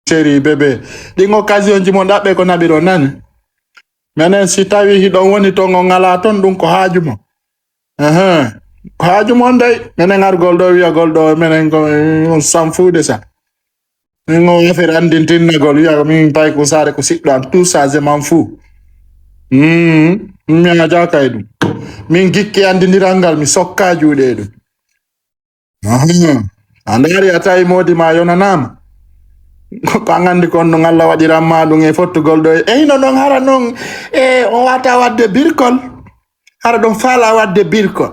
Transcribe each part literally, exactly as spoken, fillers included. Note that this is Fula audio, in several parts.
Chéri, bébé. Ɗin occasion ji mon ɗaɓɓe ko naɓiron nani. Menen si tawi hiɗon woni ton on alaa ton, ɗum ko haaju mon. Ahan. Ko haaju mon dey. Menen argol ɗo wiyagol ɗo menen ko on s'en fout de ça. Min on affaire anndintinnagol wiya ko min Paykun Saare ko siɗɗo am. Tout ça, je m'en fous. Hmm. Mi ajaka e ɗum. Min gikke anndindiral ngal mi sokka juuɗe e ɗum. Ahan. A ndaari a tawi moodi ma yonanaama. Ko an anndi kon ɗum Allah waɗiran ma ɗum e fottugol ɗo. E hino non hara non e o wata waɗde birkol. Hara ɗum faala waɗde birkol.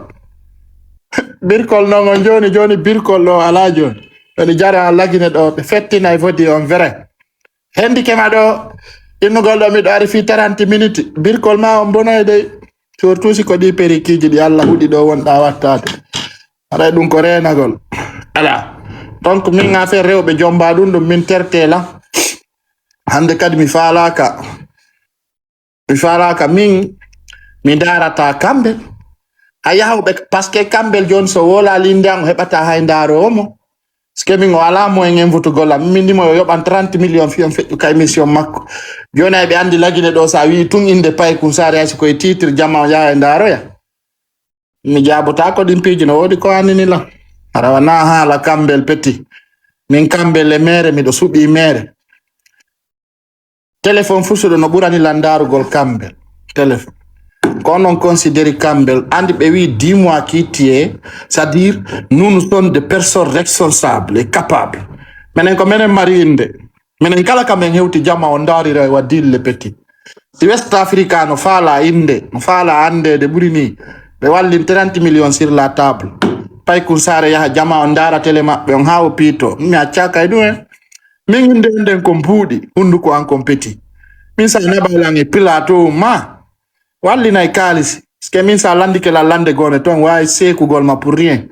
Birkol non on jooni, jooni birkol ɗo alaa jooni. Ɓe jara lagine ɗo, ɓe fettina e foti on vrai. Hendike ma ɗo, innugol ɗo miɗo ari fii trente minutes. Birkol ma on bonay dey. Surtout si ko ɗi perikiji ɗi Allah huɗi ɗo wonɗa wattaade. Haray ɗum ko reenagol. Ala. Donc min affaire rewɓe jomba ɗum, ɗum min tertela. Hannde kadi mi faalaaka. Mi faalaaka min, mi ndaarata kamɓe. A yaha ɓe, parce que kamɓe jooni so woolaali innde an o heɓata hay ndaaroowo mo. Parce que min o alaa moyen invitugol am. Min ndimo o yoɓan trente millions fii on feƴƴu ka émission makko. Jooni ay ɓe anndi lagine ɗo so a wi'i tun innde Paykun Saare hay si koye titre jama o yaha e ndaaroya. Mi jaabotaako ɗin piiji, no woodi ko annini lan. Hara wanaa haala kamɓe petit. Min kamɓe le maire, miɗo suɓii maire. Téléphone fusuɗo no ɓurani lan ndaarugol kamɓe. Téléphone. Ko onon considéri kamɓe, anndi ɓe wi'i dix mois qui tue, c'est-à-dire nous, nous sommes des personnes responsables et capables. Menen ko menen mari innde. Menen kala ka men hewti jama o ndaarira e wa dille petit. Si West Africa no faala innde, no faala anndeede ɓuri ni, ɓe wallin trente millions sur la table. Paykun Saare yaha jama o ndaara télé maɓɓe on haa o piito. Mi accaaka e ɗum en. Min innde nden ko mbuuɗi, hunnduko an kon petit. Min sa naɓay lan e plateau ma, wallinay kaalisi. Parce que min sa landike lan lande gone ton, waawi seekugol ma pour rien.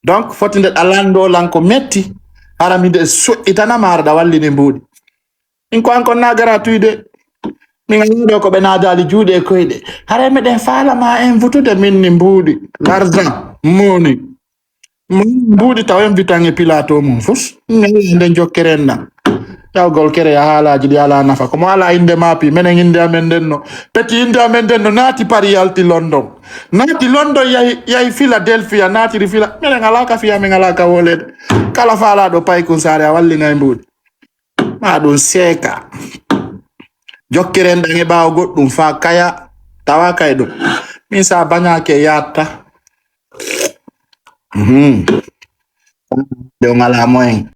Donc, foti nde ɗa lando lan ko metti, hara mi nde soƴƴitana ma hara ɗa wallini mbuuɗi. Min ko an kon na gratuit de. Min alaa ɗo ko ɓe naadaali juuɗe e koyɗe. Haray meɗen faala ma en vutude min ni mbuuɗi. L'argent, money. Mbuuɗi taw en vitan e pilato mum fus. Min nden jokkere en na. Tawgol kere ya haalaaji ɗi alaa nafa. Ko mo alaa innde maapi, menen innde amen nden no. Peti innde amen nden no naati Paris yalti London. Naati London yahi, yahi Philadelphia, naatiri Phila. Menen alaa ka fiya, min alaa ka wolede. Kala faalaaɗo Paykun Saare a wallinay mbuuɗi. Ma ɗum seeka. Jokkiren ɗan e ɓaawo goɗɗum faa kaya. Tawa kay ɗum. Min sa bañaake yaatta. Mhm. Ɗe on alaa moyen.